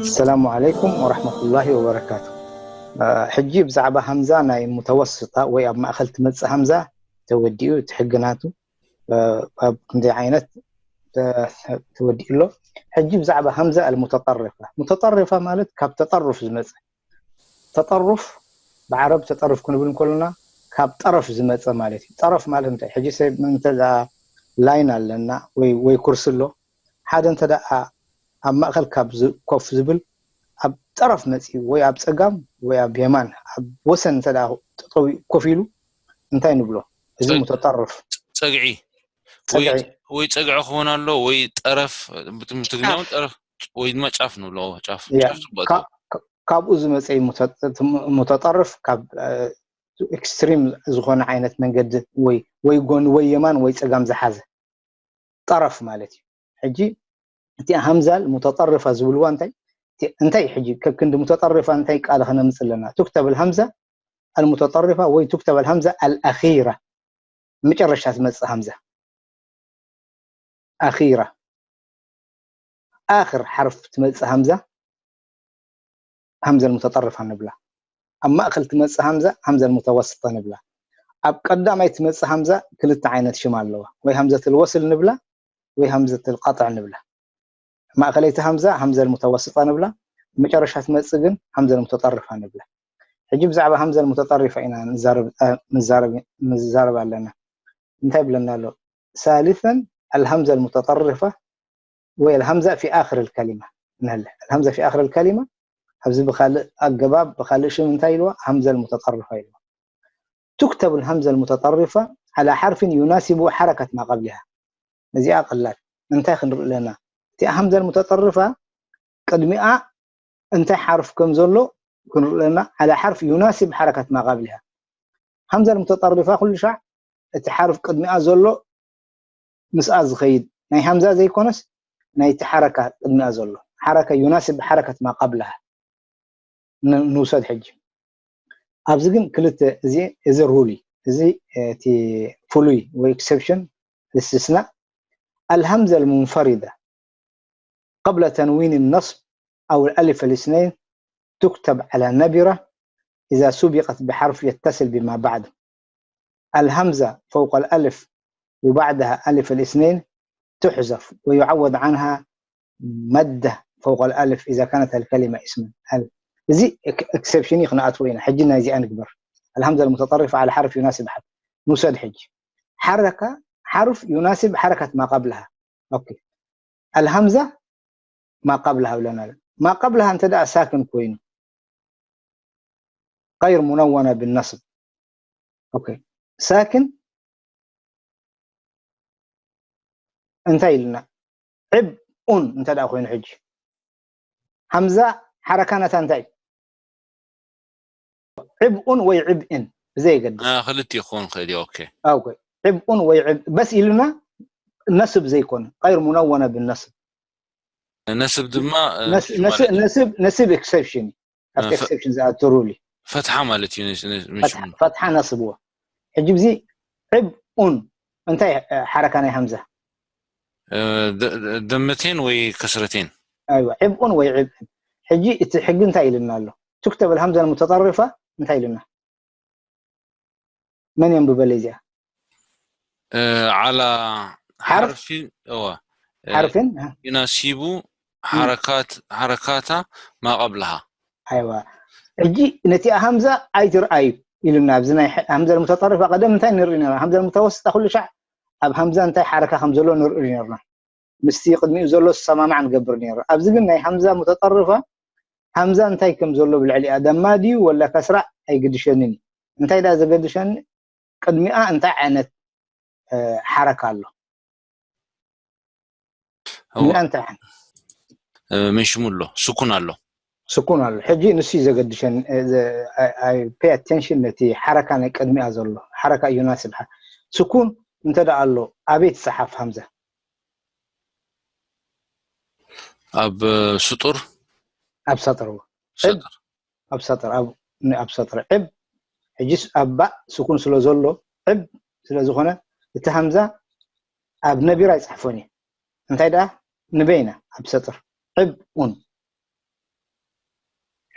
السلام عليكم ورحمة الله وبركاته. ሕጂ ብዛዕባ ሃምዛ ናይ ሙተወስጣ ወይ ኣብ ማእኸል ትመጽእ ሃምዛ ተወዲኡ፣ እቲ ሕግናቱ ኣብ ክንደይ ዓይነት ተወዲኡ ኣሎ። ሕጂ ብዛዕባ ሃምዛ ኣልሙተጠርፋ። ሙተጠርፋ ማለት ካብ ተጠሩፍ ዝመጸ። ተጠሩፍ ብዓረብ ተጠሩፍ ክንብል እንከለና ካብ ጠረፍ ዝመጸ ማለት እዩ። ጠረፍ ማለት እንታይ? ሕጂ ሰብ እንተ ላይን ኣለና ወይ ወይ ኩርሲ ኣሎ፣ ሓደ እንተ ደኣ ኣብ ማእከል ካብ ዝ- ኮፍ ዝብል፣ ኣብ ጠረፍ መጺኡ ወይ ኣብ ጸጋም ወይ ኣብ የማን ኣብ ወሰን እንተ ደኣ ጠጠው ኮፍ ኢሉ እንታይ ንብሎ? እዚ ጸ- ሙተጠርፍ። ጸግዒ ወይ ጸግዒ ወይ ጸግዒ ክኾን ኣሎ ወይ ጠረፍ፣ ብትም- ትግርኛውን ጫፍ። ጠረፍ ወይ ድማ ጫፍ ንብሎ። ጫፍ ያ፣ ጫፍ ጽቡቅ ካብ- ካብ- ካብኡ ዝመጸ እዩ ሙተ- እቲ ሙ- ሙተጠርፍ። ካብ ኤክስትሪም ዝኾነ ዓይነት መንገዲ ወይ ወይ ጎኒ ወይ የማን ወይ ጸጋም ዝሓዘ ጠረፍ ማለት እዩ። ሕጂ እቲ ሃምዛል ሙተጠርፋ ዝብልዋ እንታይ እንታይ ሕጂ ከክንዲ ሙተጠርፋ እንታይ ቃል ከነምጽእ ኣለና? ቱክተብ ኣልሃምዛ ኣልሙተጠርፋ ወይ ቱክተብ ኣልሃምዛ ኣልኣኺራ፣ መጨረሻ ትመጽእ ሃምዛ ኣኺራ። ኣኽር ሓርፍ ትመጽእ ሃምዛ ሃምዘል ሙተጠርፋ ንብላ። ኣብ ማእከል ትመጽእ ሃምዛ ሃምዘል ሙተወስጠ ንብላ። ኣብ ቀዳማይ ትመጽእ ሃምዛ ክልተ ዓይነት ሽም ኣለዋ፣ ወይ ሃምዘትል ወስል ንብላ ወይ ሃምዘትል ቃጥዕ ንብላ። ማእከለይቲ ሃምዛ ሃምዘል ሙተወስጠ ንብላ፣ መጨረሻ ትመጽእ ግን ሃምዘል ሙተጠርፋ ንብላ። ሕጂ ብዛዕባ ሃምዘል ሙተጠርፋ ኢና ንዛረብ ኣለና። እንታይ ብለና ኣሎ? ሳልሰን ኣልሃምዘል ሙተጠርፋ ወይ ኣልሃምዛ ፊ ኣኽር ልከሊማ ንለ ኣልሃምዛ ፊ ኣኽር ልከሊማ ኣብዚ ብካልእ ኣገባብ ብካልእ ሽም እንታይ ኢልዋ? ሃምዘል ሙተጠርፋ ኢልዋ። ቱክተብ ኣልሃምዘል ሙተጠርፋ ዓላ ሓርፊን ዩናሲቡ ሓረከት ማቀብሊሃ። እዚኣ ቀላል። እንታይ ክንርኢ ኣለና? እቲኣ ሃምዘል ሙተጠርፋ ቅድሚኣ እንታይ ሓርፍ ከም ዘሎ ክንርኢ ኣለና። ዓላ ሓርፍ ዩናሲብ ሓረከት ማቀብሊሃ። ሃምዘል ሙተጠርፋ ኩሉ ሻዕ እቲ ሓርፍ ቅድሚኣ ዘሎ ምስኣ ዝኸይድ ናይ ሃምዛ ዘይኮነስ ናይቲ ሓረካ ቅድሚኣ ዘሎ ሓረካ ዩናስብ ሓረከት ማ ቀብለሃ ንውሰድ። ሕጂ ኣብዚ ግን ክልተ እዚ እዚ ሩል እዚ እቲ ፍሉይ ወይ ኤክሰፕሽን እስትስና ኣልሃምዘ ልሙንፈሪደ قبل تنوين النصب أو الألف الاثنين تكتب على نبرة إذا سبقت بحرف يتصل بما بعده. الهمزة فوق الألف وبعدها ألف الاثنين تحذف ويعوض عنها مادة فوق الألف إذا كانت الكلمة اسما. እዚ ኤክሰፕሽን እዩ ክነኣትዎ ኢና። ሕጂ ናይዚኣ ንግበር። الهمزة المتطرفة على حرف يناسب حرف ንውሰድ። ሕጂ ሓረካ ሓርፍ ዩናስብ ሓረከት ማ ቀብልሃ። ኦኬ ኣልሃምዛ ማ ቀብልሃ ብለና። ማ ቀብልሃ እንተ ደኣ ሳክን ኮይኑ غير منونة بالنصب. ኦኬ ሳክን እንታይ ኢልና ዕብ ኡን እንተ ደኣ ኮይኑ ሕጂ ሃምዛ ሓረካ ናታ እንታይ ዕብ ኡን ወይ ዕብ እን ብዘየገድስ ክልቲኡ ክኾን ክእል እዩ። ኦኬ ኦኬ ዕብ ኡን ወይ ዕብ በስ ኢልና ነስብ ዘይኮነ غير منونة بالنصب ነስብ ድማ ነስብ ኤክሰፕሽን እዩ። ኣብቲ ኤክሰፕሽን ዝኣቱ ሩል እዩ። ፈትሓ ማለት እዩ። ፈትሓ ነስብዎ። ሕጂ ብዚ ዕብ ኡን እንታይ ሓረካ ናይ ሃምዛ ደመቴን ወይ ከስረቴን ኣይዋ ዕብ ኡን ወይ ዕብ እን። ሕጂ እቲ ሕጊ እንታይ ኢልና ኣሎ? ትክተብ ኣልሃምዛ ሙተጠርፋ እንታይ ኢልና? መን የንብበለይ እዚኣ? ዓላ ሓርፊ እዋ ሓርፊን ዩናሲቡ ሓረካት ሓረካታ ማቀብልሃ ኣይዋ ሕጂ ነቲኣ ሃምዛ ኣይትርኣዩ ኢሉና። ኣብዚ ናይ ሃምዘ ሙተጠርፋ ቀደም እንታይ ንርኢ ነርና? ሃምዘ ሙተወስጣ ኩሉ ሻዕ ኣብ ሃምዛ እንታይ ሓረካ ከም ዘሎ ንርኢ ነርና። ምስቲ ቅድሚኡ ዘሎ ዝሰማማዕ ንገብር ነይሩ። ኣብዚ ግን ናይ ሃምዛ ሙተጠርፋ ሃምዛ እንታይ ከም ዘሎ ብልዕሊኣ ደማ ድዩ ወላ ከስራ ኣይግድሸንን እዩ። እንታይ ደኣ ዘገድሸኒ ቅድሚኣ እንታይ ዓይነት ሓረካ ኣሎ? ቅድሚኣ እንታይ ዓይነት ምንሽሙ ኣሎ ስኩን ኣሎ ስኩን ኣሎ። ሕጂ ንሱ እዩ ዘገድሸን። ፔ ኣቴንሽን ነቲ ሓረካ ናይ ቅድሚኣ ዘሎ ሓረካ እዩ ናስብ። ስኩን እንተ ደኣ ኣሎ ኣበይ ትጸሓፍ ሃምዛ? ኣብ ስጡር ኣብ ሰጥር ኣብ ሰጥር ኣብ ኣብ ሰጥር ዕብ ሕጂስ ኣብ ባእ ስኩን ስለ ዘሎ ዕብ ስለ ዝኾነ እቲ ሃምዛ ኣብ ነቢራ ኣይፅሕፎን እየ። እንታይ ደኣ ንበይና ኣብ ሰጥር ዕብ ኡን።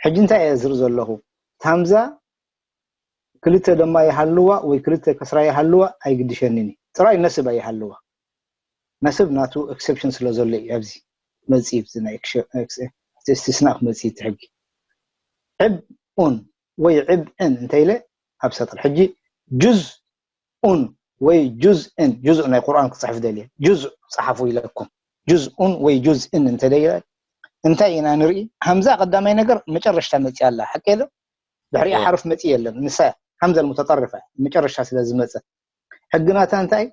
ሕጂ እንታይ እየ ዝርኢ ዘለኹ? ታምዛ ክልተ ደማ ይሃልዋ ወይ ክልተ ከስራ ይሃልዋ ኣይግድሸንን እዩ። ጥራይ ነስብ ኣይሃልዋ። ነስብ ናቱ ኤክሰፕሽን ስለ ዘሎ እዩ ኣብዚ መፅኢ፣ ኣብዚ ናይ እስትስና ክመፅእ እቲ ሕጊ። ዕብ ኡን ወይ ዕብ እን እንተኢለ ኣብ ሰጥር ሕጂ ጁዝ ኡን ወይ ጁዝ እን፣ ጁዝ ናይ ቁርኣን ክፅሕፍ ደልየ ጁዝ ፀሓፉ ኢለኩም። ጁዝ ኡን ወይ ጁዝ እን እንተደይለ እንታይ ኢና ንርኢ? ሃምዛ ቀዳማይ ነገር መጨረሽታ መፅያ ኣላ፣ ሓቂ ዶ? ድሕሪኣ ሓርፍ መፅእ የለን። ንሳ ሃምዛ ሙተጠርፋ መጨረሽታ ስለ ዝመፀት ሕጊ ናታ እንታይ?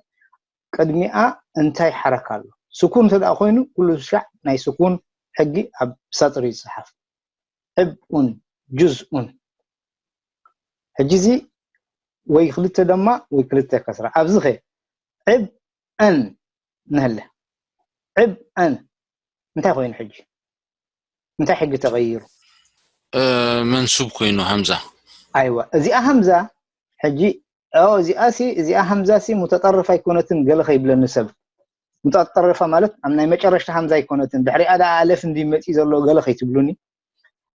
ቅድሚኣ እንታይ ሓረካ ኣሎ? ስኩን እንተ ደኣ ኮይኑ ኩሉ ሻዕ ናይ ስኩን ሕጊ ኣብ ሰጥሪ ይፅሓፍ። ዕብ ኡን ጁዝ ኡን። ሕጂ እዚ ወይ ክልተ ደማ ወይ ክልተ ከስራ። ኣብዚ ኸ ዕብ ኣን ንህለ። ዕብ ኣን እንታይ ኮይኑ ሕጂ? እንታይ ሕጊ ተቐይሩ? መንሱብ ኮይኑ ሃምዛ። ኣይዋ እዚኣ ሃምዛ ሕጂ እዚኣ ሲ እዚኣ ሃምዛ ሲ ሙተጠርፍ ኣይኮነትን ገለ ከይብለኒ ሰብ። ሙተጠርፋ ማለት ኣብ ናይ መጨረሽታ ሃምዛ ኣይኮነትን፣ ድሕሪኣ ደኣ ኣለፍ እንዲ መፂ ዘሎ ገለ ከይትብሉኒ።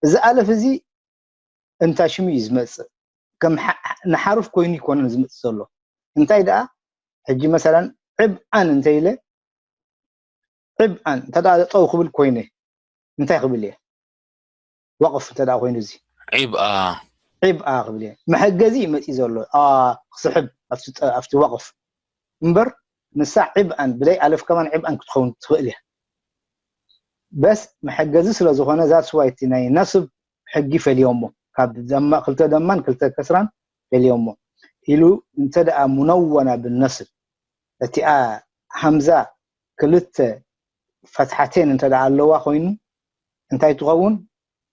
እዚ ኣለፍ እዚ እንታይ ሽሙ እዩ ዝመፅእ? ከም ንሓሩፍ ኮይኑ ይኮነን ዝመፅእ ዘሎ። እንታይ ደኣ ሕጂ መሰለን ዕብ ኣን እንተ ኢለ ዕብ ኣን እንተ ደኣ ጠው ክብል ኮይነ እንታይ ክብል እየ? ወቕፍ እንተ ደኣ ኮይኑ እዚ ዒብኣ ዒብኣ ክብል እየ። መሐገዚ እዩ መፂእ ዘሎ ክስሕብ ኣብቲ ወቕፍ እምበር ንሳ ዕብ ኣን ብደይ ኣለፍ ከማን ዕብ ኣን ክትኸውን ትኽእል እያ። በስ መሐገዚ ስለ ዝኾነ that's why እቲ ናይ ነስብ ሕጊ ፈልዮሞ ካብ ደማ ክልተ ደማን ክልተ ከስራን ፈልዮሞ ኢሉ እንተ ደኣ ሙነወና ብነስብ እቲኣ ሃምዛ ክልተ ፈትሓቴን እንተ ደኣ ኣለዋ ኮይኑ እንታይ ትኸውን?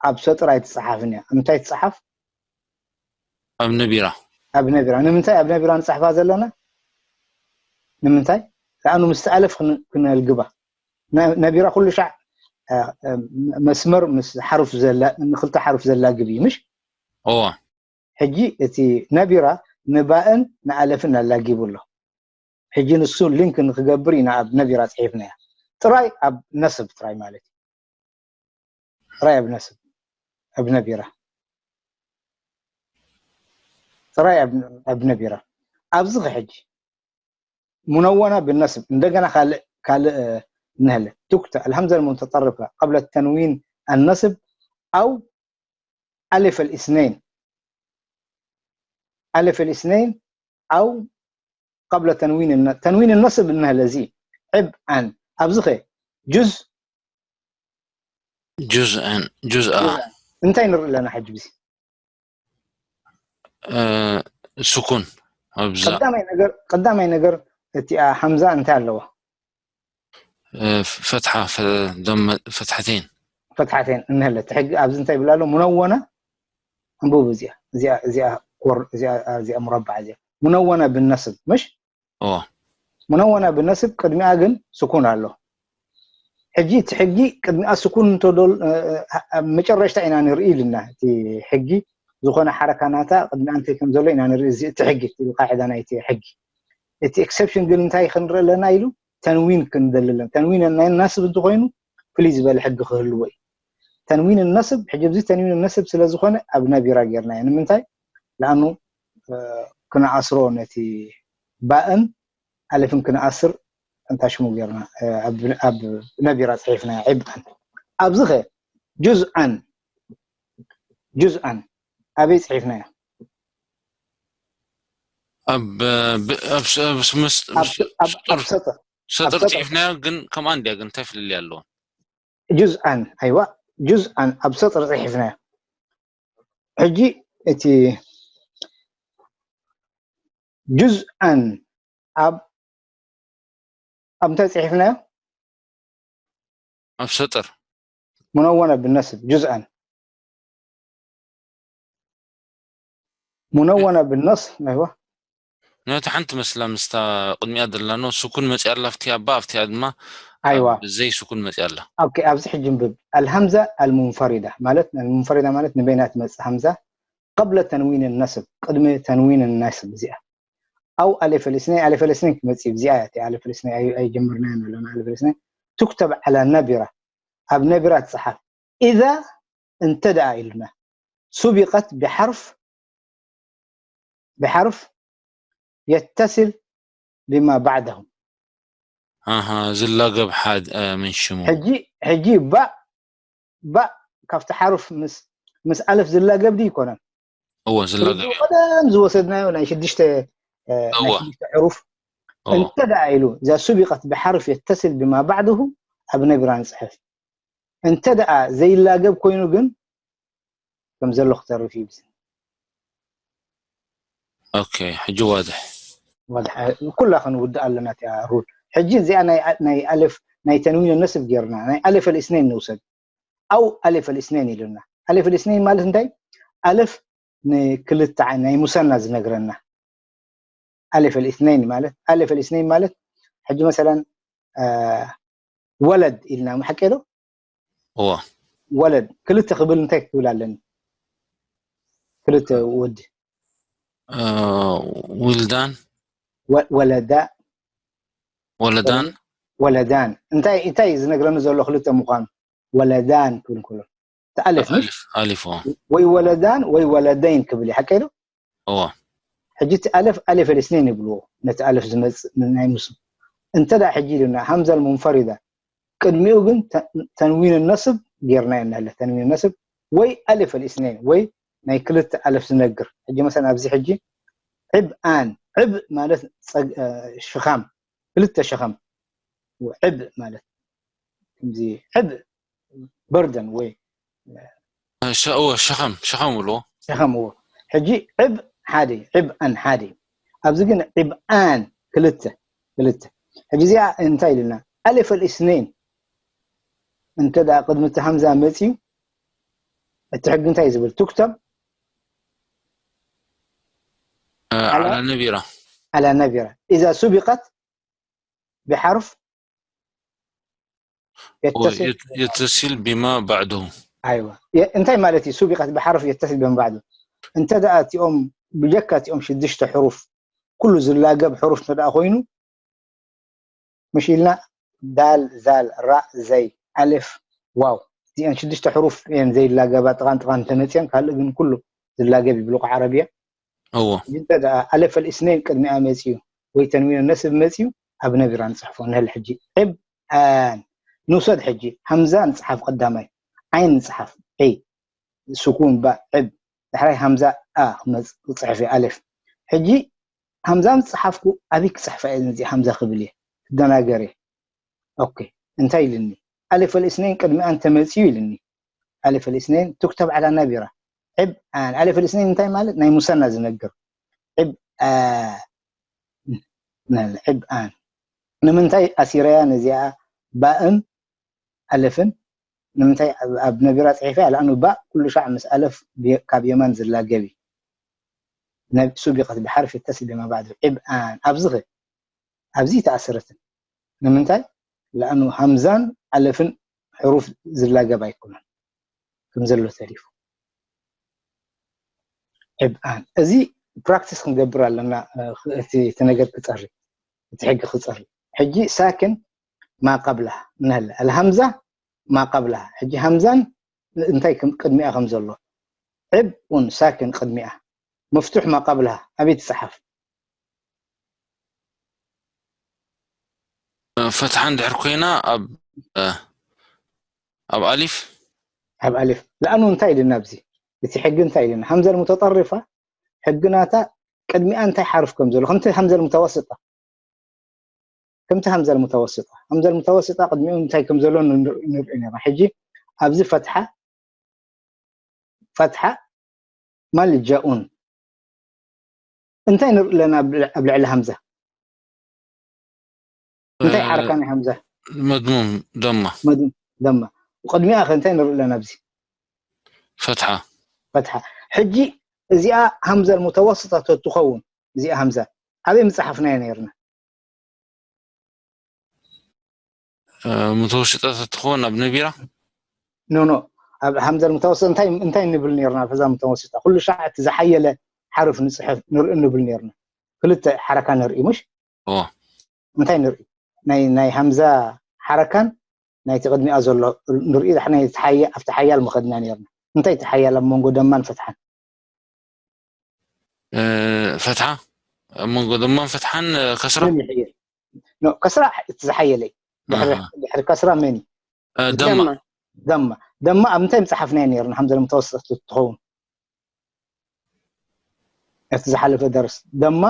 ኣብ ሰጥር ኣይትፀሓፍን እያ። እንታይ ትፀሓፍ? ኣብ ነቢራ ኣብ ነቢራ ንምንታይ ኣብ ነቢራ ንፅሕፋ ዘለና? ንምንታይ? ለኣኑ ምስቲ ኣለፍ ክነልግባ ነቢራ ኩሉ ሻዕ መስመር ምስ ሓሩፍ ዘላ ንክልተ ሓሩፍ ዘላግብ እዩ ምሽ? እዋ ሕጂ እቲ ነቢራ ንባእን ንኣለፍን ኣላጊቡ ኣሎ። ሕጂ ንሱ ሊንክ ንክገብር ኢና ኣብ ነቢራ ፅሒፍናያ። ጥራይ ኣብ ነስብ ጥራይ ማለት እዩ። ጥራይ ኣብ ነስብ ኣብ ነቢራ ጥራይ ኣብ ነቢራ ኣብዚ ኸ ሕጂ ሙነወና ብነስብ እንደገና ካልእ ካልእ ነህለ ቱክተ ኣልሀምዘ ሙተጠርፈ ቀብለ ተንዊን ኣነስብ ኣው ኣሊፍ ኣልእስነይን ኣሊፍ ኣልእስነይን ኣው ቀብለ ተንዊን ተንዊን ነስብ እነህለ እዚ ዕብ ኣን ኣብዚ ኸ ጁዝ ጁዝኣን ጁዝኣ እንታይ ንርኢ ኣለና ሕጂ ብዚ ስኩን ኣብዛ ቀዳማይ ነገር ቀዳማይ ነገር እቲኣ ሓምዛ እንታይ ኣለዋ ፈትሓ ፈትሓቴን ፈትሓቴን እንህለ እቲ ሕጊ ኣብዚ እንታይ ይብላ ኣሎ ሙነወና ኣንብቡ እዚኣ እዚኣ እዚኣ ኮር እዚኣ እዚኣ ሙረባዕ እዚኣ ሙነወና ብነስብ ምሽ እዋ ሙነወና ብነስብ ቅድሚኣ ግን ስኩን ኣሎ ሕጂ እቲ ሕጊ ቅድሚኣ ስኩን እንተዶል ኣብ መጨረሽታ ኢና ንርኢ ኢልና እቲ ሕጊ ዝኾነ ሓረካ ናታ ቅድሚኣ እንታይ ከም ዘሎ ኢና ንርኢ እዚ እቲ ሕጊ እቲ ቃዒዳ ናይቲ ሕጊ እቲ ኤክሰፕሽን ግን እንታይ ክንርኢ ኣለና ኢሉ ተንዊን ክንደሊ ኣለና ተንዊን ናይ ናስብ እንተኮይኑ ፍልይ ዝበለ ሕጊ ክህልዎ እዩ ተንዊን ነስብ ሕጂ እዚ ተንዊን ነስብ ስለ ዝኾነ ኣብ ነቢራ ጌርናዮ ንምንታይ ለኣኑ ክነኣስሮ ነቲ ባእን ኣለፍን ክነኣስር እንታ ሽሙ ጌርና ኣብ ነቢራ ፅሒፍና ዕብኣን ኣብዚ ኸ ጁዝኣን ጁዝኣን ኣበይ ፅሒፍናዮ ኣብ ኣብ ኣብ ስምስ ኣብ ሰጥር ሰጥር ፅሒፍናዮ ግን ከምኣ እንድያ ግን እንታይ ፍልልይ ኣለዎ ጁዝኣን ኣይዋ ጁዝኣን ኣብ ሰጥር ፅሒፍናዮ ሕጂ እቲ ጁዝኣን ኣብ ኣብ እንታይ ፅሒፍናዮ ኣብ ሰጥር ሙነወነ ብነስብ ጁዝኣን ሙነወነ ብነስ ኣይዋ ነቲ ሓንቲ መስላ ምስታ ቅድሚኣ ደላ ኖ ስኩን መፅያ ኣላ ኣብቲ ኣባ ኣብቲኣ ድማ ኣይዋ ዘይ ስኩን መፅያ ኣላ ኦኬ ኣብዚ ሕጂ ንብብ ኣልሃምዛ ኣልሙንፈሪዳ ማለት ኣልሙንፈሪዳ ማለት ንበይና ትመፅእ ሃምዛ ቀብለ ተንዊን ነስብ ቅድሚ ተንዊን ነስብ እዚኣ أو ألف الاثنين، ألف الاثنين ክመጽእ እዩ። እዚኣ እያ እቲ ألف الاثنين ኣይ-፣ ኣይጀመርናዮን ኣለና። ألف الاثنين تكتب على نبرة، ኣብ ነቢራ ትጽሓፍ። إذا እንተ ደኣ ኢሉና سبقت بحرف بحرف يتصل بما بعده. ኣሃ ዝላገብ ሓደ ምን ሽሙ ሕጂ ሕጂ ባእ ባእ ካብቲ ሓሩፍ ምስ ምስ ኣለፍ ዝላገብ ድዩ ይኮነን? እወ ዝላገብ እዩ ቀደም ዝወሰድናዮ ናይ ሽዱሽተ እ፣ ናይ እወ ሽዱሽተ ሕሩፍ እወ እንተ ደኣ ኢሉ إذا سبقت بحرف يتصل بما بعده ኣብ ነቢራ ንጽሕፍ። እንተ ደኣ ዘይላገብ ኮይኑ ግን ከም ዘሎ ክተርፍ እዩ። ኦኬ ሕጂ ዋድሕ ዋድሕ ኩላ ክንውድእ ኣለና እቲኣ ሩል። ሕጂ እዚኣ ናይ ናይ ኣለፍ ናይ ተንዊን ነስብ ጌርና ናይ ኣለፍ الاثنين ንውሰድ። أو ألف الاثنين ኢሉና። ألف الاثنين ማለት እንታይ? ኣለፍ ንክልተ ዓይ ናይ ሙሰና ዝነግረና። ألف الاثنين ማለት ألف الاثنين ማለት ሕጂ مثلا እ፣ ወለድ ኢልና ሓቂ ዶ? እወ ወለድ ክልተ ክብል እንታይ ክብል ኣለኒ? ክልተ ወዲ እ፣ ዊልዳን ወ-፣ ወለዳ ወለዳን ወለዳን እንታይ እንታይ ዝነግረኒ ዘሎ ክልተ ምዃኑ ወለዳን ክብል ከሎ እቲ ኣለፍ ምሽ ኣሊፍ ኣሊፍ እወ ወይ ወለዳን ወይ ወለደይን ክብል እዩ ሓቂ ዶ? እወ ሕጂ እቲ ኣለፍ ኣለፍ الاثنين ይብልዎ ነቲ ኣለፍ ዝመጽእ ናይ ሙስሊም። እንተ ደኣ ሕጂ ኢሉና همزة المنفردة ቅድሚኡ ግን ተ-፣ ተንዊን ነስብ ጌርናዮ እናለ ተንዊን ነስብ ወይ ألف الاثنين ወይ ናይ ክልተ ኣለፍ ዝነግር። ሕጂ مثلا ኣብዚ ሕጂ ዕብኣን ዕብ ማለት ጸግ-፣ እ፣ ሽኻም ክልተ ሸኸም ዕብ ማለት ከምዚ ዕብ በርደን ወይ ሸ- እወ ሸኸም ሸኸም ብልዎ ሸኸም እዎ። ሕጂ ዕብ ሓደ እዩ፣ ዕብኣን ሓደ እዩ። ኣብዚ ግን ዕብኣን ክልተ ክልተ። ሕጂ እዚኣ እንታይ ኢልና? ألف الاثنين እንተ ደኣ ቅድሚ እቲ ሃምዛ መፅዩ እቲ ሕጊ እንታይ ዝብል? ትክተብ እ፣ على على ነቢራ على ነቢራ إذا سبقت بحرف يتصل يتصل بما بعده ኣይዋ የ-፣ እንታይ ማለት እዩ سبقت بحرف يتصل بما بعده? እንተ ደኣ እቲኦም ብጀካ እቲኦም ሽዱሽተ ሕሩፍ ኩሉ ዝላገብ ሕሩፍ እንተ ደኣ ኮይኑ ምሽ ኢልና ዳል ዛል ራእ ዘይ ኣልፍ ዋው እዚአን ሽዱሽተ ሕሩፍ እየን ዘይላገባ ጥቓን ጥቓን እንተመፅየን ካልእ ግን ኩሉ ዝላገብ እዩ ብሉቕ ዓረብያ እዎ እንተ ደኣ ኣለፍ ኣልእስነይን ቅድሚኣ መፅዩ ወይ ተንዊን ነስብ መፅዩ ኣብ ነቢራ ንፅሕፎ ንህል ሕጂ ዕብ ኣን ንውሰድ ሕጂ ሃምዛ ንፅሓፍ ቀዳማይ ዓይን ንፅሓፍ ዒ ስኩን ባ ዕብ ዳሕራይ ሃምዛ ኣ ክመፅ ክፅሕፍ እዩ ኣለፍ ሕጂ ሃምዛ ምስ ፀሓፍኩ ኣበይ ክፅሕፋ እየ ነዚ ሃምዛ ክብል እየ ክደናገር እየ ኦኬ እንታይ ኢልኒ ኣለፍ ኣልእስነይን ቅድሚኣ እንተመፅዩ ኢልኒ ኣለፍ ኣልእስነይን ትክተብ ዓላ ናቢራ ዕብ ኣን ኣለፍ ኣልእስነይን እንታይ ማለት ናይ ሙሰና ዝነግር ዕብ ኣን ዕብ ኣን ንምንታይ ኣሲረያ ነዚኣ ባእን ኣለፍን ንምንታይ ኣብ ነቢራ ፅሒፈ ኣልኣኑ ባእ ኩሉ ሻዕ ምስ ኣለፍ ካብ የማን ዝላገብ እዩ سبقت بحرف يتصل بما بعده ዕብ ኣን ኣብዚ ኸ ኣብዚ ተኣሰረትን ንምንታይ ለኣኑ ሃምዛን ኣለፍን ሕሩፍ ዝላገብ ኣይኮነን ከም ዘሎ ተሪፉ ዕብ ኣን እዚ ፕራክቲስ ክንገብር ኣለና እቲ ነገር ክፀሪ እቲ ሕጊ ክፀሪ ሕጂ ሳክን ማ ቀብላ ንህል ኣልሃምዛ ማ ቀብላ ሕጂ ሃምዛን እንታይ ቅድሚኣ ከም ዘሎ ዕብ ኡን ሳክን ቅድሚኣ መፍቱሕ ማ ቀብላ ኣበይ ትፅሓፍ ፈትሓ እንድሕር ኮይና ኣብ ኣብ ኣሊፍ ኣብ ኣሊፍ ለኣኑ እንታይ ኢልና ኣብዚ እቲ ሕጊ እንታይ ኢልና ሃምዘል ሙተጠርፋ ሕጊ ናታ ቅድሚኣ እንታይ ሓርፍ ከም ዘሎ ከምቲ ሃምዘል ሙተወስጣ ከምቲ ሃምዘል ሙተወስጣ ሃምዘል ሙተወስጣ ቅድሚኡ እንታይ ከም ዘሎ ንርኢ ነርና ሕጂ ኣብዚ ፈትሓ ፈትሓ ማልጃኡን እንታይ ንርኢ ኣለና ኣብ ልዕሊ ሃምዛ እንታይ ሓረካ ናይ ሃምዛ መድሙም ደማ መድሙም ደማ ቅድሚኣ ከ እንታይ ንርኢ ኣለና ኣብዚ ፈትሓ ፈትሓ ሕጂ እዚኣ ሃምዛ ሙተወስጣ ተትኸውን እዚኣ ሃምዛ ኣበይ ምፅሓፍናዮ ነርና ሙተወስጣ ተትኸውን ኣብ ነቢራ ኖ ኖ ኣብ ሃምዛ ሙተወስጣ እንታይ እንታይ ንብል ነርና ፈዛ ሙተወስጣ ኩሉ ሻዕ እቲ ዝሓየለ ሓርፍ ንፅሕፍ ንርኢ ንብል ነርና ክልተ ሓረካ ንርኢ ምሽ ኦ እንታይ ንርኢ ናይ ናይ ሃምዛ ሓረካን ናይቲ ቅድሚኣ ዘሎ ንርኢ ዳሕና ኣብቲ ሓያል መኸድና ነርና እንታይ እቲ ሓያል ኣብ መንጎ ደማን ፈትሓን ፈትሓ ኣብ መንጎ ደማን ፈትሓን ከስራ ከስራ እቲ ዝሓየለ ድሕሪ ከስራ መን ደማ ደማ ደማ ኣብ ምንታይ ምፅሓፍናዮ ነርና ሃምዛ ለምተወሰት ትኸውን እቲ ዝሓለፈ ደርስ ደማ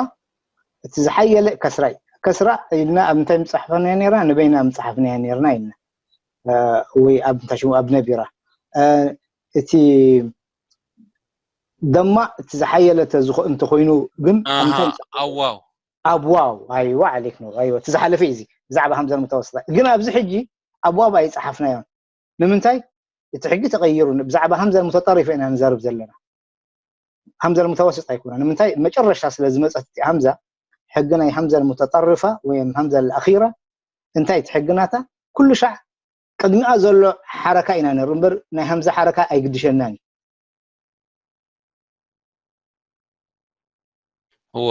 እቲ ዝሓየለ ከስራ እዩ ከስራ ኢልና ኣብ ምንታይ ምፅሓፍናዮ ነርና ንበይና ምፅሓፍናዮ ነርና ኢልና ወይ ኣብ እንታይ ሽሙ ኣብ ነቢራ እቲ ደማ እቲ ዝሓየለ እንተኮይኑ ግን ኣዋው ኣብ ዋው ኣይዋ ዓሌክ ነው ኣይዋ እቲ ዝሓለፈ እዩ እዚ ብዛዕባ ሃምዛ ለምተወስታ ግን ኣብዚ ሕጂ ኣብ ዋው ኣይፀሓፍናዮን ንምንታይ እቲ ሕጊ ተቐይሩ ብዛዕባ ሃምዛ ለምተጠሪፈ ኢና ንዛርብ ዘለና ሃምዛ ለምተወስጥ ኣይኮነ ንምንታይ መጨረሻ ስለ ዝመፀት እቲ ሃምዛ ሕጊ ናይ ሃምዛ ለምተጠርፋ ወይ ሃምዛ ለኣኺራ እንታይ እቲ ሕጊ ናታ ኩሉ ሻዕ ቅድሚኣ ዘሎ ሓረካ ኢና ነሩ እምበር ናይ ሃምዛ ሓረካ ኣይግድሸናን እዩ እዎ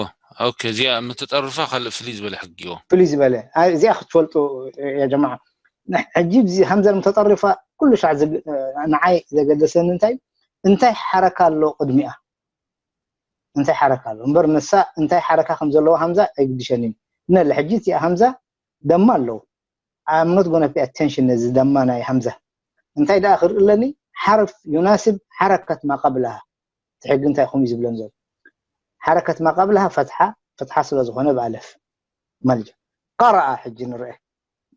ኦኬ እዚኣ ምትጠርፋ ካልእ ፍልይ ዝበለ ሕጊ እዎ ፍልይ ዝበለ እዚኣ ክትፈልጡ ጀማ ሕጂ እዚ ሃምዛ ምተጠርፋ ኩሉ ሻዕ ንዓይ ዘገደሰኒ እንታይ እንታይ ሓረካ ኣሎ ቅድሚኣ እንታይ ሓረካ ኣሎ እምበር ንሳ እንታይ ሓረካ ከም ዘለዎ ሃምዛ ኣይግድሸኒ ነለ ሕጂ እቲኣ ሃምዛ ደማ ኣለዎ I'm not gonna pay attention ነዚ ደማ ናይ ሃምዛ እንታይ ደኣ ክርኢ ኣለኒ ሓርፍ ዩናስብ ሓረከት ማቀብላሃ እቲ ሕጊ እንታይ ከምኡ ዝብለን ዘሎ ሓረከት ማቀብላሃ ፈትሓ ፈትሓ ስለ ዝኾነ ብኣለፍ መልጃ ቀረኣ ሕጂ ንርአ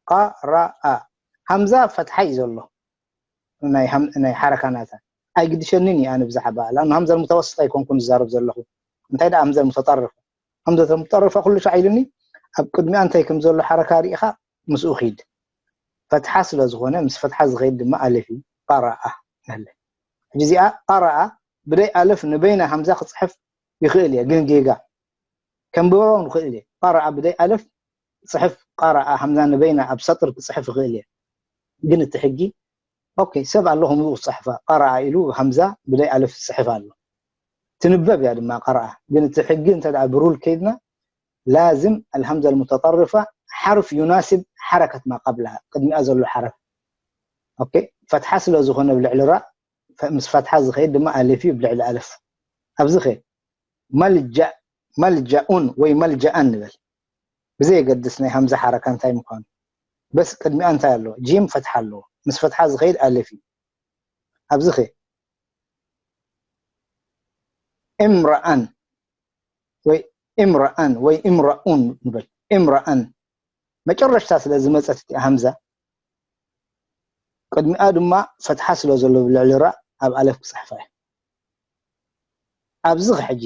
ቀረኣ ሃምዛ ፈትሓ እዩ ዘሎ ናይ ሓረካ ናታ ኣይግድሸንን እዩ ኣነ ብዛዕባ ላን ሃምዘል ሙተወስጥ ኣይኮንኩን ዝዛረብ ዘለኹ እንታይ ደኣ ሃምዘል ሙተጠርፍ ሃምዘል ሙተጠርፈ ኩሉ ሻዕ ኢሉኒ ኣብ ቅድሚኣ እንታይ ከም ዘሎ ሓረካ ርኢኻ ምስኡ ኺድ ፈትሓ ስለ ዝኾነ ምስ ፈትሓ ዝኸይድ ድማ ኣለፍ እዩ ቀረኣ ነለ ሕጂ እዚኣ ቀረኣ ብደይ ኣለፍ ንበይና ሃምዛ ክፅሕፍ ይኽእል እየ ግን ጌጋ ከንብቦ ንኽእል እየ ቀረኣ ብደይ ኣለፍ ፅሕፍ ቀረኣ ሃምዛ ንበይና ኣብ ሰጥር ክፅሕፍ ይኽእል እየ ግን እቲ ሕጊ ኦኬ ሰብ ኣሎ ከምኡ ክፅሕፋ ቀረኣ ኢሉ ሃምዛ ብደይ ኣለፍ ዝፅሕፍ ኣሎ ትንበብ እያ ድማ ቀረኣ ግን እቲ ሕጊ እንተ ብሩል ከይድና ላዝም ኣልሃምዘ ልሙተጠርፋ ሓርፍ ዩናስብ ሓረከት ማ ቀብላ ቅድሚኣ ዘሎ ሓረፍ ኦኬ ፈትሓ ስለ ዝኾነ ብልዕሊ ራ ምስ ፈትሓ ዝኸይድ ድማ ኣለፍ እዩ ብልዕሊ ኣለፍ ኣብዚ ኸይድ መልጃእ መልጃኡን ወይ መልጃኣን ንበል ብዘየገድስ ናይ ሃምዛ ሓረካ እንታይ ምዃኑ በስ ቅድሚኣ እንታይ ኣለዎ ጂም ፈትሓ ኣለዎ ምስ ፈትሓ ዝኸይድ ኣለፍ እዩ ኣብዚ ኸይድ እምረኣን ወይ እምረኣን ወይ እምረኡን ንበል እምረኣን መጨረሽታ ስለ ዝመፀት እቲኣ ሃምዛ ቅድሚኣ ድማ ፈትሓ ስለ ዘሎ ብልዕሊ ራ ኣብ ኣለፍ ክፅሕፋ እያ ኣብዚ ሕጂ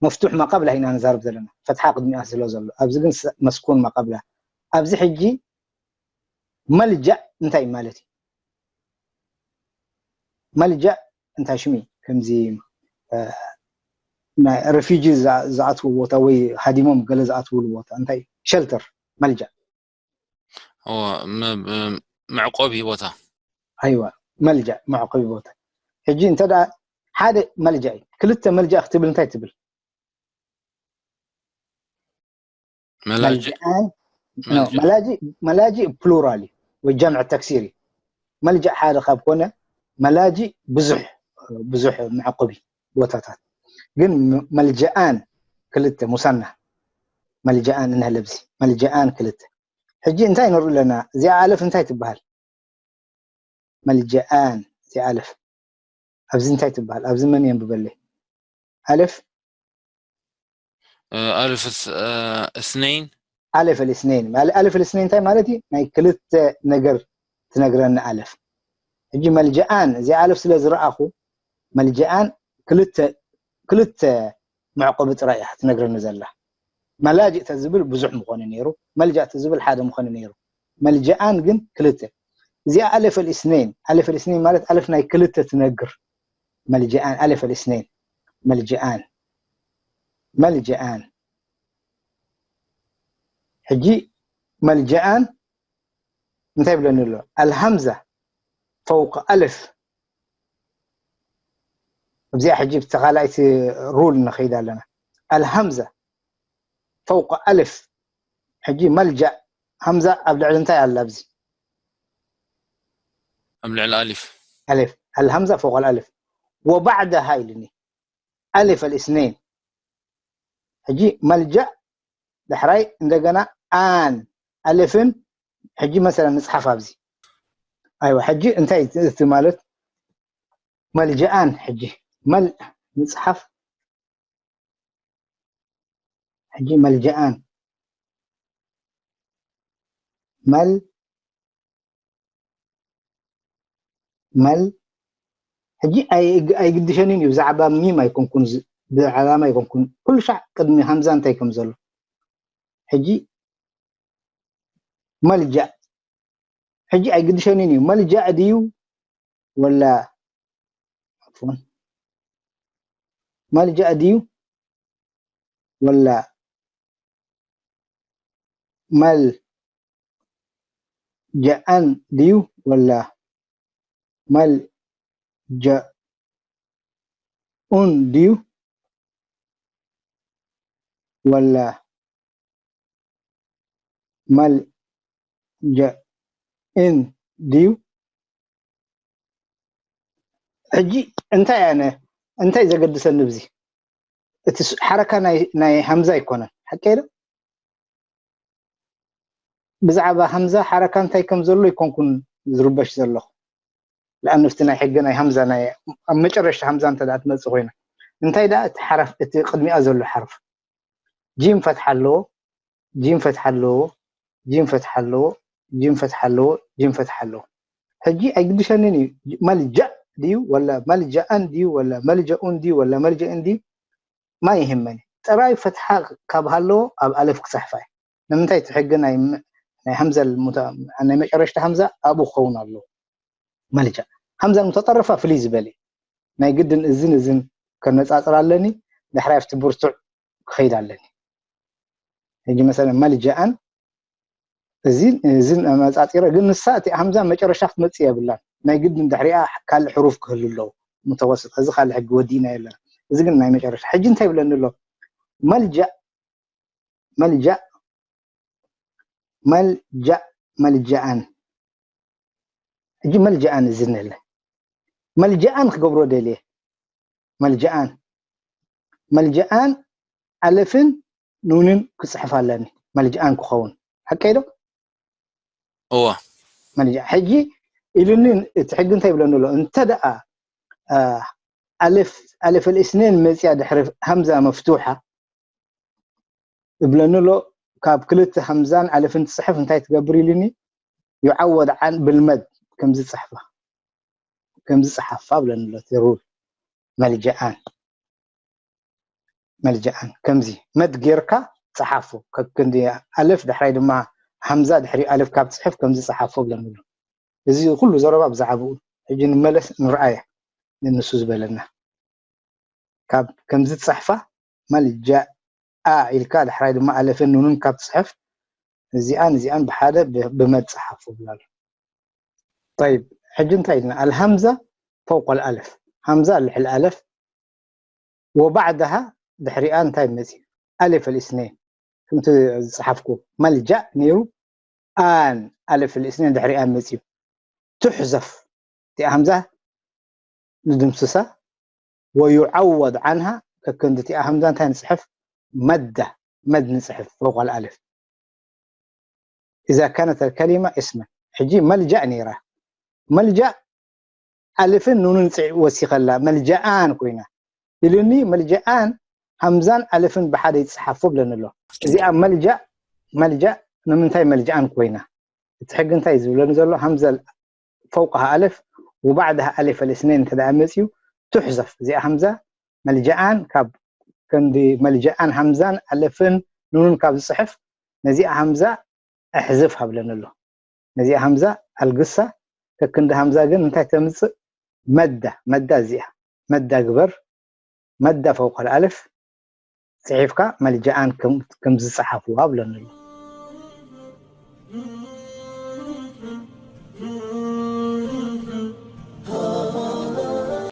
መፍቱሕ ማቀብላ ኢና ንዛርብ ዘለና ፈትሓ ቅድሚኣ ስለ ዘሎ ኣብዚ ግን መስኩን ማቀብላ ኣብዚ ሕጂ መልጃእ እንታይ ማለት እዩ መልጃእ እንታይ ሽሚ ከምዚ ናይ ሬፊጂ ዝኣትዎ ቦታ ወይ ሃዲሞም ገለ ዝኣትውሉ ቦታ እንታይ ሸልተር መልጃእ መዕቆቢ ቦታ ኣይዋ መልጃእ መዕቆቢ ቦታ ሕጂ እንተ ሓደ መልጃእ እዩ ክልተ መልጃእ ክትብል እንታይ ትብል መላጅእ መልጃኣን መላጅእ ፕሉራል እዩ ወይ ጀምዕ ተክሲር እዩ መልጃእ ሓደ ካብ ኮነ መላጅእ ብዙሕ ብዙሕ መዕቆቢ ቦታታት ግን መልጃኣን ክልተ ሙሳና መልጃኣን እንህለብዚ መልጃኣን ክልተ ሕጂ እንታይ ንርኢ ኣለና እዚኣ ኣለፍ እንታይ ትበሃል መልጃኣን እዚኣ ኣለፍ ኣብዚ እንታይ ትበሃል ኣብዚ መን የንብበለይ ኣለፍ ኣለፍ እስነይን ኣለፍ ልስነይን ኣለፍ ልስነይን እንታይ ማለት እዩ ናይ ክልተ ነገር ትነግረኒ ኣለፍ ሕጂ መልጃኣን እዚኣ ኣለፍ ስለ ዝረኣኹ መልጃኣን ክልተ ክልተ መዕቆቢ ጥራይ እያ ትነግረኒ ዘላ መላጅእ ተዝብል ብዙሕ ምኾነ ነይሩ መልጃእ ተዝብል ሓደ ምኾነ ነይሩ መልጃኣን ግን ክልተ እዚኣ ኣለፍ ልእስነይን ኣለፍ ልእስነይን ማለት ኣለፍ ናይ ክልተ ትነግር መልጃኣን ኣለፍ ልእስነይን መልጃኣን መልጃኣን ሕጂ መልጃኣን እንታይ ይብለኒ ኣሎ ኣልሃምዛ ፈውቅ ኣለፍ እዚኣ ሕጂ ብተኻላይቲ ሩል ንኸይድ ኣለና الهمزة فوق ألف. ሕጂ መልጃእ፣ ሃምዛ ኣብ ልዕሊ እንታይ ኣላ ኣብዚ? ኣብ ልዕሊ ኣሊፍ። ألف، الهمزة فوق الألف. وبعدها ኢሉኒ، ألف الاثنين. ሕጂ መልጃእ ዳሕራይ እንደገና ኣን ኣልፍን። ሕጂ መሰለን ንጽሓፍ ኣብዚ። ኣይዋ፣ ሕጂ እንታይ እቲ ማለት? መልጃኣን። ሕጂ መል ንጽሓፍ። ሕጂ መልጃኣን። መል መል ሕጂ ኣይ-፣ ኣይግድሸንን እዩ። ብዛዕባ ሚም ኣይኮንኩን ዝ-፣ ብዛዕባ ሚም ኣይኮንኩን። ኩሉ ሻዕ ቅድሚ ሃምዛ እንታይ ከም ዘሎ። ሕጂ መልጃእ። ሕጂ ኣይግድሸንን እዩ። መልጃእ ድዩ ወላ፣ عفوا፣ መልጃእ ድዩ ወላ መልጃኣን ድዩ ወላ መልጃኡን ድዩ ወላ መልጃእን ድዩ? ሕጂ እንታይ ኣነ፣ እንታይ ዘገድሰኒ ብዚ? እቲ ስ-፣ ሓረካ ናይ፣ ናይ ሃምዛ ኣይኮነን። ሓቀይ ዶ? ብዛዕባ ሃምዛ ሓረካ እንታይ ከም ዘሎ ኣይኮንኩን ዝርበሽ ዘለኹ። ለኣንፍቲ ናይ ሕጊ ናይ ሃምዛ፣ ናይ ኣብ መጨረሽታ ሃምዛ እንተ ደኣ ትመጽእ ኮይና፣ እንታይ ደኣ እቲ ሓረፍ፣ እቲ ቅድሚኣ ዘሎ ሓርፍ ጂም ፈትሓ ኣለዎ፣ ጂም ፈትሓ ኣለዎ፣ ጂም ፈትሓ ኣለዎ፣ ጂም ፈትሓ ኣለዎ፣ ጂም ፈትሓ ኣለዎ። ሕጂ ኣይግድሸንን እዩ። መልጃእ ድዩ ወላ መልጃኣን ድዩ ወላ መልጃኡን ድዩ ወላ መልጃእን ድዩ? ማ ይህመኒ። ጥራይ ፈትሓ ካብ ሃለዎ ኣብ ኣለፍ ክጽሕፋ እየ። ንምንታይ? እቲ ሕጊ ናይ ም-፣ ናይ ሃምዘል ሙተ-፣ ናይ መጨረሽታ ሃምዛ ኣብኡ ክኸውን ኣለዎ። መልጃእ። ሃምዘል ሙተጠርፋ ፍልይ ዝበለ እዩ። ናይ ግድን እዝን እዝን ከነጻጽር ኣለኒ። ዳሕራይ ኣብቲ ብርቱዕ ክኸይድ ኣለኒ። ሕጂ መሰለን መልጃኣን እዚን፣ እዚን ኣነጻጺረ፣ ግን ንሳ እቲ ሃምዛ መጨረሻ ክትመጽእ የብላን። ናይ ግድን ድሕሪኣ ካልእ ሕሩፍ ክህሉ ኣለዎ። ሙተወስጥ። እዚ ካልእ ሕጊ ወዲእና የለና። እዚ ግን ናይ መጨረሻ። ሕጂ እንታይ ይብለኒ ኣሎ? መልጃእ፣ መልጃእ፣ መልጃእ፣ መልጃኣን። ሕጂ መልጃኣን እዚ ንለ። መልጃኣን ክገብሮ ደልየ። መልጃኣን። መልጃኣን ኣለፍን ኑንን ክጽሕፍ ኣለኒ። መልጃኣን ክኸውን። ሓቀይ ዶ? እወ። መልጃ-፣ ሕጂ ኢሉኒ እቲ ሕጊ እንታይ ይብለኒ ኣሎ? እንተ ደኣ፣ አ፣ ኣለፍ፣ ኣለፍ الاسنين መጽያ ድሕሪ ሃምዛ መፍቱሓ እብለኒ ኣሎ፣ ካብ ክልተ ሃምዛን ኣለፍን ትጽሕፍ እንታይ ትገብር ኢሉኒ? يعوض عن بالمد፣ ከምዚ ጽሕፋ። ከምዚ ጽሓፋ እብለኒ ኣሎ እቲ ሩል። መልጃኣን። መልጃኣን። ከምዚ መድ ጌርካ ጽሓፎ። ከክንዲ ኣለፍ ድሕራይ ድማ ሃምዛ ድሕሪ ኣለፍ ካብ ጽሕፍ ከምዚ ጽሓፎ እብለኒ ኣሎ። እዚ ኩሉ ዘረባ ብዛዕባኡ። ሕጂ ንመለስ ንርኣያ። ንሱ ዝበለና። ካብ ከምዚ ጽሕፋ መልጃኣ ኢልካ ድሕራይ ድማ ኣለፍን ኑንን ካብ ጽሕፍ እዚኣን እዚኣን ብሓደ ብ-፣ ብመድ ጽሓፎ ብላሉ። طيب፣ ሕጂ እንታይ ኢልና? الهمزة فوق الألف. ሃምዛ ልዕሊ ኣለፍ። وبعدها ድሕሪኣ እንታይ መጽዩ? ألف الاثنين። ከምቲ ዝጽሓፍኩ መልጃእ ነይሩ። ኣን ኣለፍ الاسنين ድሕሪኣ መጽዩ። تحذف። እቲኣ ሃምዛ ንድምስሳ። ويعوض عنها። ከክንዲ እቲኣ ሃምዛ እንታይ ንጽሕፍ? መዳ። መድ ንጽሕፍ فوق الألف. إذا كانت الكلمة اسما. ሕጂ መልጃእ ነይራ። መልጃእ ኣልፍን ኑንን ጽ-፣ ወሲኸላ። መልጃኣን ኮይና። ኢሉኒ መልጃኣን ሃምዛን ኣልፍን ብሓደ ይጽሓፎ ብለኒ ኣሎ። እዚኣ መልጃእ፣ መልጃእ ንምንታይ መልጃኣን ኮይና? እቲ ሕጊ እንታይ ዝብለኒ ዘሎ? ሃምዘል فوقها ألف وبعدها ألف الاثنين እንተ ደኣ መጽዩ تحذف። እዚኣ ሃምዛ መልጃኣን ካብ ክንዲ መልጃኣን ሃምዛን ኣለፍን ኑንን ካብ ዝጽሕፍ ነዚኣ ሃምዛ ኣሕዝፍ ሃብለኒ ኣሎ። ነዚኣ ሃምዛ ኣልግሳ። ከክንዲ ሃምዛ ግን እንታይ ተምጽእ? መዳ፣ መዳ እዚኣ። መዳ ግበር፣ መዳ فوق الألف ጽሒፍካ መልጃኣን ከም፣ ከም ዝጸሓፍዋ ብለኒ ኣሎ።